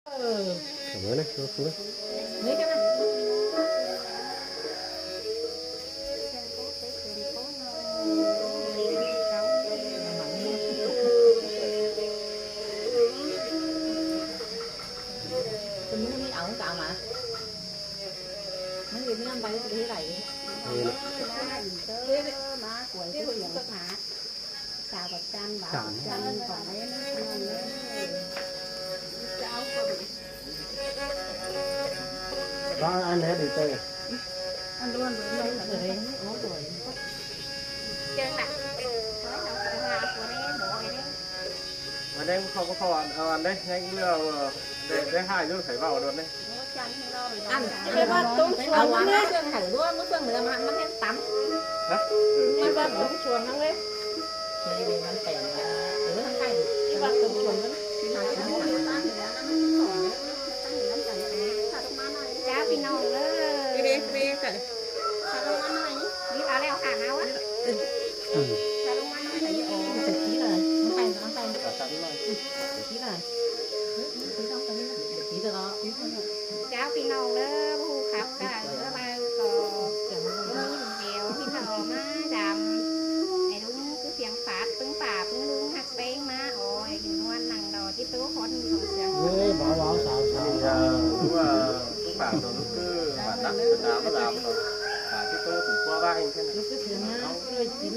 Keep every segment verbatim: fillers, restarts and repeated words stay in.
Ở đấy, nó xuống đấy. Đây này. Có ăn hết đi tê. Ở đây không có kho ăn đấy, anh đưa để, để hai đứa phải vào luôn đấy. Ăn, cái bát tống chuồn nó xương thử đua, nó xương lửa mà ăn nó hết tắm. Hả? Cái bát tống chuồn nó đấy. Cái bát tống chuồn nó. Chào pi nông đó. Đi đi, đi cởi. Đi vào leo hàng áo á. Chào pi nông đó, bu khắp cả, bơ ba có. Bơ mi bèo, pi nông má đăm. Ai đúng cứ phiêng phát, pứng pả, pứng đúng hắc beng má, ôi, in muôn năng đỏ, chứ tố khốn nhiều sương. Ê, bảo, bảo, sao, sao. Thì, ờ, cũng, ờ, cũng bảo rồi, lúc cứ bản đắc, bản đá, bản đá, bản đá, chứ tố cũng qua ba anh thế này. Lúc cứ phiêng má, rồi chín.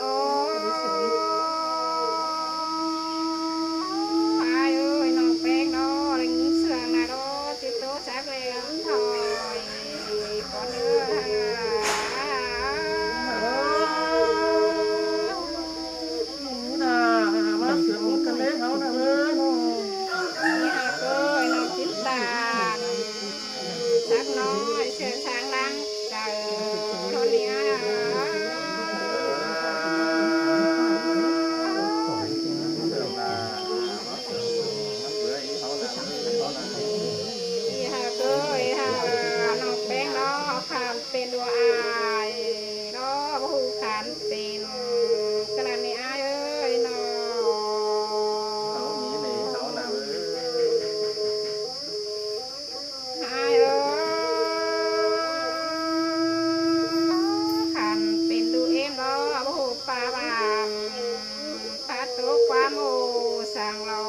Ôi, ai ơi, nông peng đó, đang sương nà đó, chứ tố chắc lẹ lắm thôi. Con ơi. Nà, má sương cái lễ háo nà ơi, nông. Nhà tôi, nông chín tàn. Sắc nói sương sáng láng, trời con nia. Ý hà cơ, ý hà, nông peng đó, khăn pên đùa ai, đó, bố hù khăn pên, cái là nè ai ơi, nó. Ai ơi, khăn pên đu êm đó, bố hù pa bàm, pa tố qua mô, sang lo.